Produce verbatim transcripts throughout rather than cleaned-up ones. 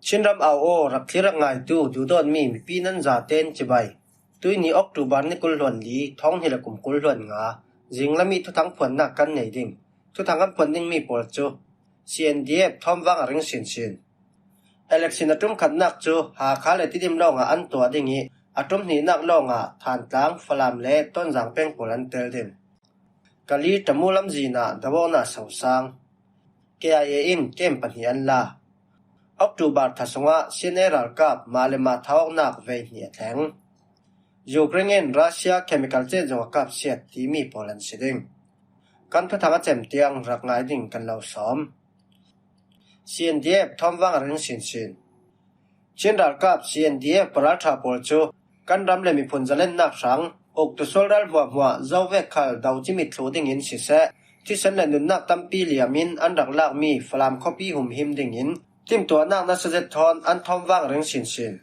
Chinram au aw, rak thlir rak ngaitu duhdawtmi mipi nan zaten cibai. Tuini October ni kul hluan li, thawng hnih le kum kul hluan nga, zinglam i thuthang phuannak kan nei ding. Thuthang kan phuan dingmi pawl cu C N D F thawmvang a ring sinsin. Election a ṭum khatnak cu Hakha le Tidim lawngah an tuah ding i, a ṭum hnihnak lawngah Thantlang, Falam le Tonzang peng pawl an tel ding. Kali Tamu lamzin ah dawawknak sosang. K I A in kem pahnih an la. October tha sungah C N A ralkap mah le mah thawknak vei hnih a thleng. Ukraine in Russia chemical chet zong a kapsiat timi pawl an si ding. Kan thuthang a cem tiang rak ngai ding kan lo sawm. C N D F thawmvang a ring sinsin. Chin ralkap C N D F paralṭha pawl cu kan ram le miphun zalennak hrang uktu sualral hmuahhmuah zo vek khal do cimit thluh dingin siseh, thisen le nunnak tampi liamin an rak lakmi Falam khuapi humhim dingin timtuahnak nasa zet thawn an thawmvang ring sinsin.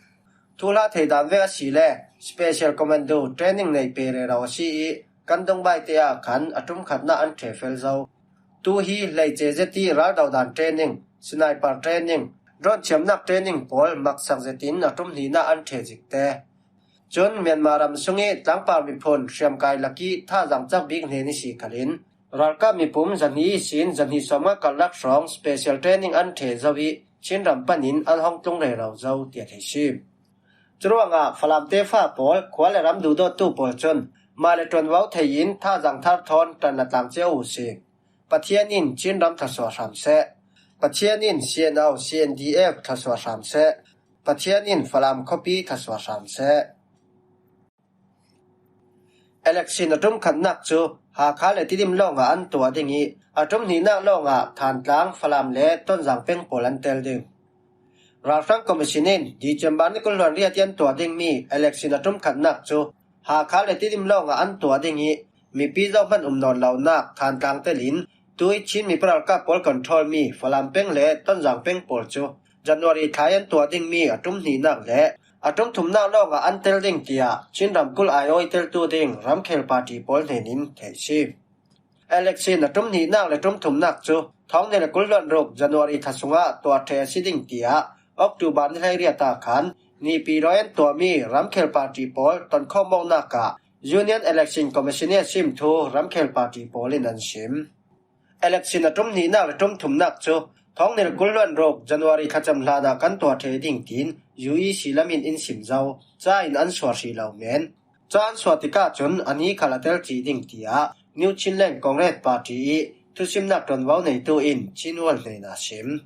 Thuhla thei dan vek a si le Special Commando training nei pe rero a si i, kan dongbai te ah khan a ṭum khatnak an ṭhe fel zo. Tu hi hleice zet i raldo dan training, sniper training, drone thiamnak training pawl maksak zetin a ṭum hnihnak an ṭhe zik te. Cun Myanmar ram sung i tlangpar miphun hriamkai lak i thazaang cak bik hnen i si khalin, ralkap mipum zahnih ihsin zahnih sawmnga karlak hrawng special training an ṭhe zo i Chinram panin an hong tlung rero zo, tiah thei si. Curuangah Falam tefa pawl, khua le ram duhdawttu pawl cun mah le ṭuanvo thei in thazaang thar thawn ṭan a tlang cio u si. Pathian in Chinram thluasuah hram seh. Pathian in C N O, C N D F thluasuah hram seh. Pathian in Falam khuapi thluasuah hram seh. Election a ṭum khatnak cu Hakha le Tidim lawngah an tuah ding i, a ṭum hnihnak lawngah Thantlang, Falam le Tonzang peng pawl an tel ding. Ralhrang Commission in December ni kul hluan riat i an tuah dingmi election a ṭum khatnak cu Hakha le Tidim lawngah an tuah ding i, mipi zohman um nawn lonak Thantlang telin tui Chin mipi ralkap pawl control mi Falam peng le Tonzang peng pawl cu January thla i an tuah dingmi a ṭum hnihnak le a ṭum thumnak lawngah an tel ding, tiah Chin ramkulh aiawh i teltu ding ramkhel party pawl hnenin theih si. Election a ṭum hnihnak le ṭum thumnak cu thawng hnih le kul hluan ruk January thla sungah tuah ṭheh a si ding, tiah October ni hleiriat ah khan Nipi rawi an tuahmi ramkhel party pawl tonkhawm awknak ah Union Election Commission i a sim thu ramkhel party pawl in an sim. Election a ṭum hnihnak le ṭum thumnak cu thawng hnih le kul hluan ruk January thlacam hlan ah kan tuah ṭheh ding tiin U E C lam in in sim zo. Ca in an sual hrih lo men. Ca an suah tikah cun a ni khal a tel cih ding, tiah New Chinland Congress Party i thusimnak ṭuanvo neitu in Chin World hnein a sim.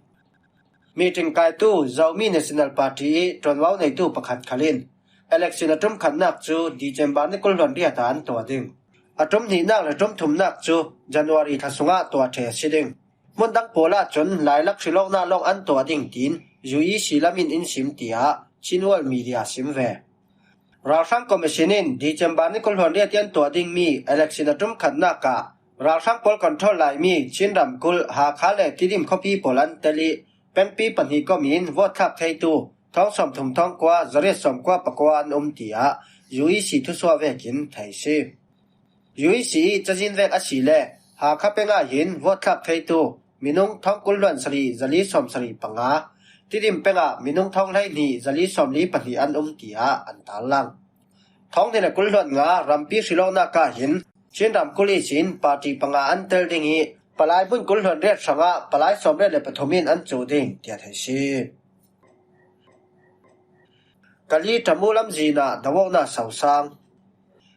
Meeting kaitu Zomi National Party i ṭuanvo neitu pakhat khal in election a ṭum khatnak cu December ni kul hluan riat ah an tuah ding. A ṭum hnihnak le ṭum thumnak cu January thla sungah tuah ṭheh a si ding. Hmun dang pawl ahcun lailak hrilawknak lawng an tuah ding tiin U E C lam in in sim, tiah Chin World Media sim ve. Ralhrang Commission in December ni kul hluan riat i an tuah dingmi election a ṭum khatnak ah ralhrang pawl control laimi Chin ramkulh Hakha le Tidim khuapi pawl an tel i, pengpi pahnih kom in vote thlak theitu thawng sawmthum thawng kua zariat sawmkua pakua an um, tiah U E C thusuah vekin thei si. U E C i cazin vek a si le Hakha peng ah hin vote thlak theitu minung thawng kul hluan sarih zali sawm sarih panga, Tidim peng ah minung thawng hleihnih zali sawmli pahnih an um, tiah an tarlang. Thawng hnih le kul hluan nga rampi hrilawknak ah hin Chin ramkulh ihsin party panga an tel ding i, palai hmun kul hluan riat hrangah palai sawmriat le pathum in an cuh ding, tiah thei si. Kali Tamu lamzin ah dawawknak sosang.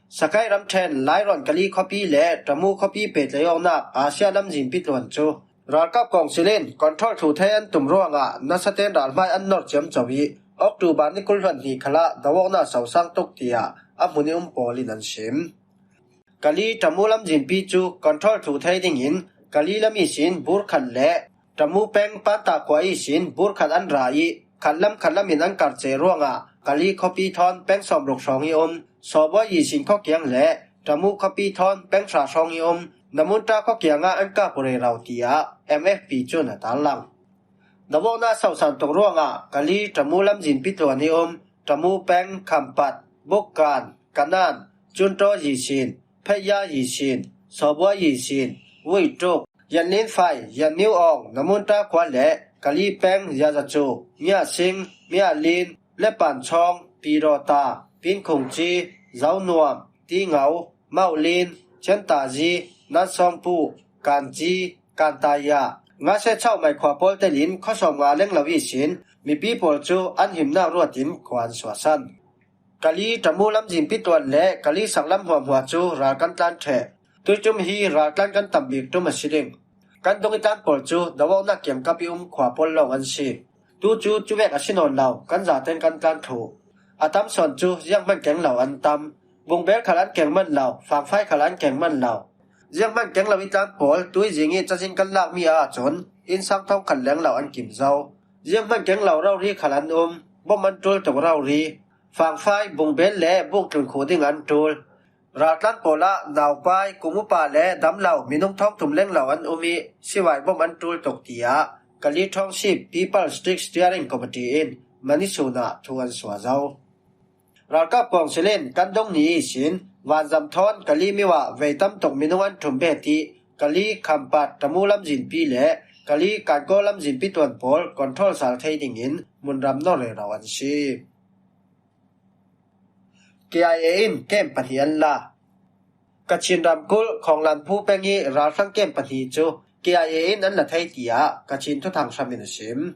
Sakai ramṭhen Lairawn Kali khuapi le Tamu khuapi pehtlaih awknak Asia lamzin pitluan cu ralkap kawngsil in control thluh thei an tum ruangah nasa ten ralhmai an nor ciamco i, October ni kul hluan hnih khalah dawawknak sosang tuk, tiah a hmun i um pawl in an sim. Kali Tamu lamzinpi cu control thluh thei dingin Kali lam ihsin burkhat le Tamu peng Panta khua ihsin burkhat an ra i, khatlam khatlam in an karceh ruangah Kali khuapi thawn peng sawmruk hrawng i um, Sawbuai ihsin khuakiang le Tamu khuapi thawn peng hra hrawng i um, Namunta khuakiang ah an kap uh rero, tiah M F P cun a tarlang. Dawawknak sosang tuk ruangah Kali Tamu lamzin pitluan i um, Tamu peng Khampat, Bukkan, Kanan, Cuntaw ihsin, Pheya ihsin, Sawbuai ihsin, Wuituk, Yanlin Fai, Yanniu Awng, Namunta khua le Kali peng Yazacu, Miahsing, Miahlin, Lepanchawng, Pirota, Pinkhungci, Zonuam, Tingau, Mauhlin, Chentazi, Nansawngpu, Kanci, Kantaya, Ngase Chauhmai khua pawl telin khuasawm nga leng lo ihsin mipi pawl cu an himnak ruatin khua an suahsan. Kali Tamu lamzinpi tuan le Kali saklam hmuahhmuah cu ral kan tlan ṭheh. Tuicum hi raltlan kan tam bik ṭum a si ding. Kan dung i tlan pawl cu dawawknak kiangkap i um khua pawl lawng an si. Tu cu cuvek a si nawn lo, kan zaten kan tlan thluh. A tam sawn cu zianghman keng lo an tam. Bungbel khal an keng man lo, fangfai khal an keng man lo. Zianghman keng lo i tlan pawl tuizing i cazin kan lakmi ahcun innsang thawng khat leng lo an kim zo. Zianghman keng lo rori khal an um, bom an ṭul tuk rori. Fangfai, bungbel le bungtlun khuh ding an ṭul. Raltlan pawl ah naupai, kung upa le damlo minung thawngthum lenglo an um i sivai bawmh an ṭul tuk, tiah Kali Township People Strict Steering Committee in Manisun ah thu an suah zo. Ralkap kawngsil in kan dong ni ihsin vanzam thawn Kali mio ah vei tam tuk minung an ṭhum bet i Kali Khampat Tamu lamzinpi le Kali Kankaw lamzinpi tuan pawl control sal thei dingin munram nor rero an si. K I A in kem pahnih an la. Kachin ramkulh Khawnglanphu peng i ralhrang kem pahnih cu K I A in an la thei, tiah Kachin thuthang hram in a sim.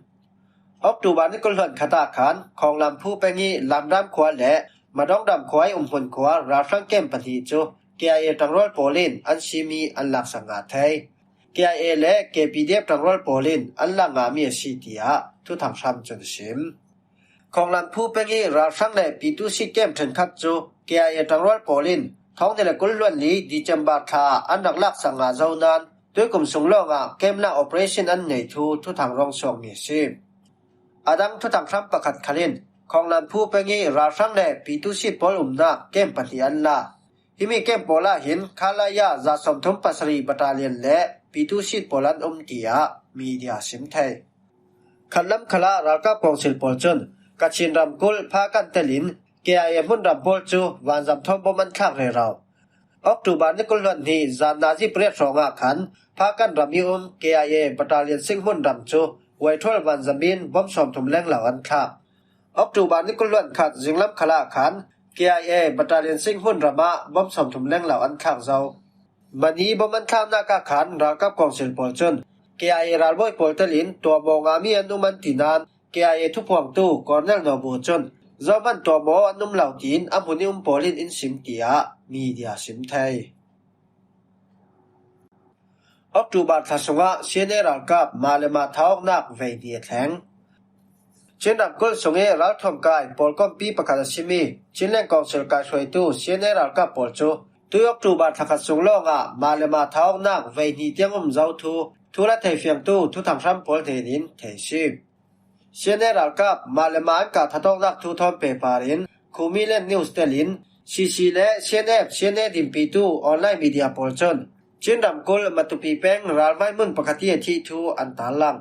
October ni kul hluan khat ah khan Khawnglanphu peng i Lamram khua le Madawngdam khua i umhmun khua ralhrang kem pahnih cu K I A ṭangrual pawl in an sim i an laksak ngah thei. K I A le K P D F ṭangrual pawl in an lak ngahmi a si, tiah thuthang hram cun a sim. Khawnglanphu peng i ralhrang le pitu sit kem ṭhenkhat cu K I A ṭangrual pawl in thawng hnih le kul hluan li December thla ah an rak laksak ngah zo nain tuikum sung lawngah kemlak operation an nei thu thuthang rawng suakmi a si. A dang thuthang hram pakhat khal in Khawnglanphu peng i ralhrang le pitu sit pawl umnak kem pahnih an la. Himi kem pawl ah hin Khalaya za sawmthum pasarih battalion le pitu sit pawl an um, tiah media sim thei. Khatlam khalah ralkap kawngsil pawl cun Kachin ramkulh Phakan telin K I A hmunram pawl cu vanzam thawn bawm an thlak rero. October ni kul hluan hnih zan nazi pariat hrawngah khan Phakan ram i um K I A battalion sing hmunram cu Waithual vanzam in bawm sawmthum lenglo an thlak. October ni kul hluan khat zinglam khalah khan K I A battalion sing hmunram ah bawm sawmthum lenglo an thlak zo. Mani bawm an thlaknak ah khan ralkap kawngsil pawl cun K I A ralbawi pawl telin tuahmawh ngahmi an um an ti nain K I A thuphuangtu Colonel Nawbu cun zohman tuahmawh an um lo tiin a hmun i um pawl in in sim, tiah media sim thei. October thla sungah C N A ralkap mah le mah thawknak vei hnih a thleng. Chin ramkulh sung i ralthuam kai pawl kawmpi pakhat a simi Chinland Council kaihruaitu C N A ralkap pawl cu tui October thla khat sung lawngah mah le mah thawknak vei hnih tiang um zo thu thu la theifiangtu thuthang hram pawl hnenin thei si. C N A ralkap mah le mah an kah thatawknak thu thawn pehpar in Khumi Land News telin C C le C N F, C N A dinpitu online media pawl cun Chin ramkulh Matupi peng ralhmai hmun pakhat i a thih thu an tarlang.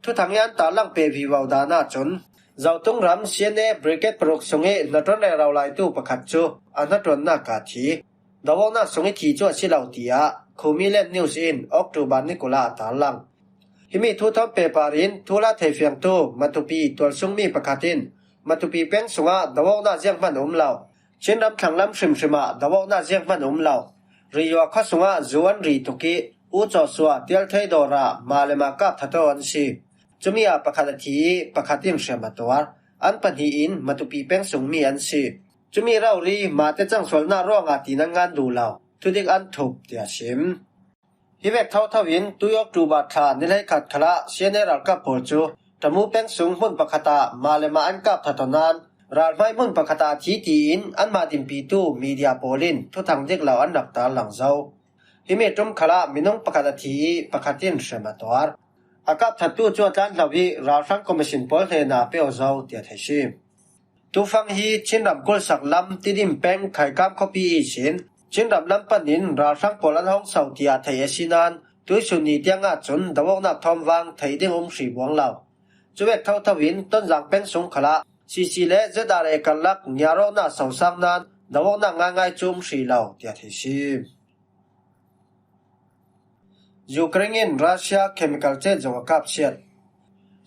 Thuthang i an tarlang peh vivo dan ahcun Zotung ram C N A Brigade paruk sung i hnaṭuan rero laitu pakhat cu a hnaṭuannak ah thi. Dawawknak sung i thi cu a si lo, tiah Khumi Land News in October ni kul ah a tarlang. Himi thu thawn pehpar in thu la theifiangtu Matupi tualsungmi pakhat in Matupi peng sungah dawawknak zianghman a um lo. Chin ram thlanglam hrimhrim ah dawawknak zianghman a um lo. Riyua khua sungah zu an ri tuk i U Cawsua, Tialthei dawr ah mah le mah kap thataw an si. Cumi ah pakhat a thi i pakhat in hriam a tuar. An pahnih in Matupi peng sungmi an si. Cumi rori mahte cangsualnak ruangah tiin an ngan duh lo. Thudik an thup, tiah a sim. Hi vek thotho in tui October thla ni hleikhat khalah C N A ralkap pawl cu Tamu peng sung hmun pakhat ah mah le mah an kap thataw nain ralhmai hmun pakhat ah a thi tiin anmah dinpitu media pawl in thuthang dik lo an rak tarlang zo. Himi ṭum khalah minung pakhat a thi i pakhat in hriam a tuar. A kap thattu cu a tlan hlo i ralhrang commission pawl hnenah a peh zo, tiah thei si. Tufang hi Chin ramkulh saklam Tidim peng Khaikam khuapi ihsin Chin ram lam panin ralhrang pawl an hong so tiah theih a si nain tuihsun ni tiang ahcun dawawknak thawmvang theih ding um hrih buang lo. Cuvek thotho in Tonzang peng sung khalah C C le Z R A karlak ngiarawknak sosang nain dawawknak ngaingai cu um hrih lo, tiah thei si. Ukraine in Russia chemical chet zong a kapsiat.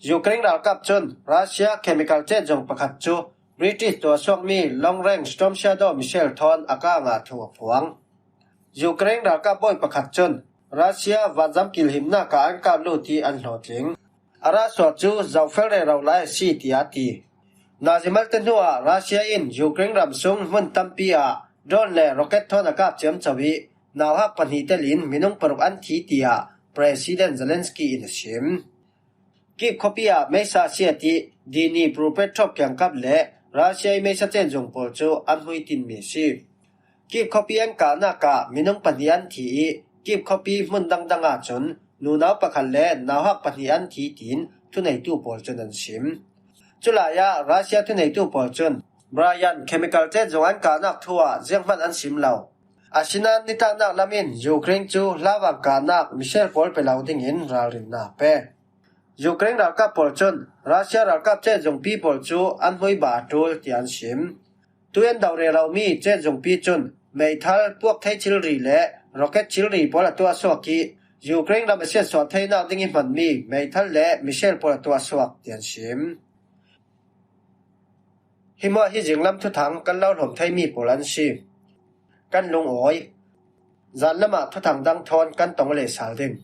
Ukraine ralkap cun Russia chemical chet zung pakhat cu British tuahsuakmi long range Storm Shadow missile thawn a kah ngah thu a phuang. Ukraine ralkap bawi pakhat cun Russia vanzam kilhimnak ah an kah lut i an hlawhtling. A rasuah cu zofel rero lai a si, tiah a ti. Nazi malte hnuah Russia in Ukraine ram sung hmun tampi ah drone le rocket thawn a kap ciamco i nauhak pahnih telin minung paruk an thi, tiah President Zelensky in a sim. Kyiv khuapi ah meisa a siat i Dnipropetrovsk kiangkap le Russia i meisa chet zung pawl cu an hmui tinmi a si. Kyiv khuapi an kahnak ah minung pahnih an thi i Kyiv khuapi hmun dangdang ah cun nunau pakhat le nauhak pahnih an thi, tiin thuneitu pawl cun an sim. Culai ah Russia thuneitu pawl cun Bryansk chemical chet zung an kahnak thu ah zianghman an sim lo. Asinain nitaknak lam in Ukraine cu hlavang kahnak missile pawl pe lo dingin ralrinnak pe. Ukraine ralkap pawl cun Russia ralkap chet zungpi pawl cu an hmui bah a ṭul, tiah an sim. Tui an doh reromi chet zungpi cun meithal puak thei thilri le rocket thilri pawl a tuahsuak i Ukraine ram a siatsuah theinak ding i hmanmi meithal le missile pawl a tuahsuak, tiah an sim. Hi hmuah hi zinglam thuthang kan lo hlawm theimi pawl an si. Kan lungawi. Zanlam ah thuthang dang thawn kan tong leh sal ding.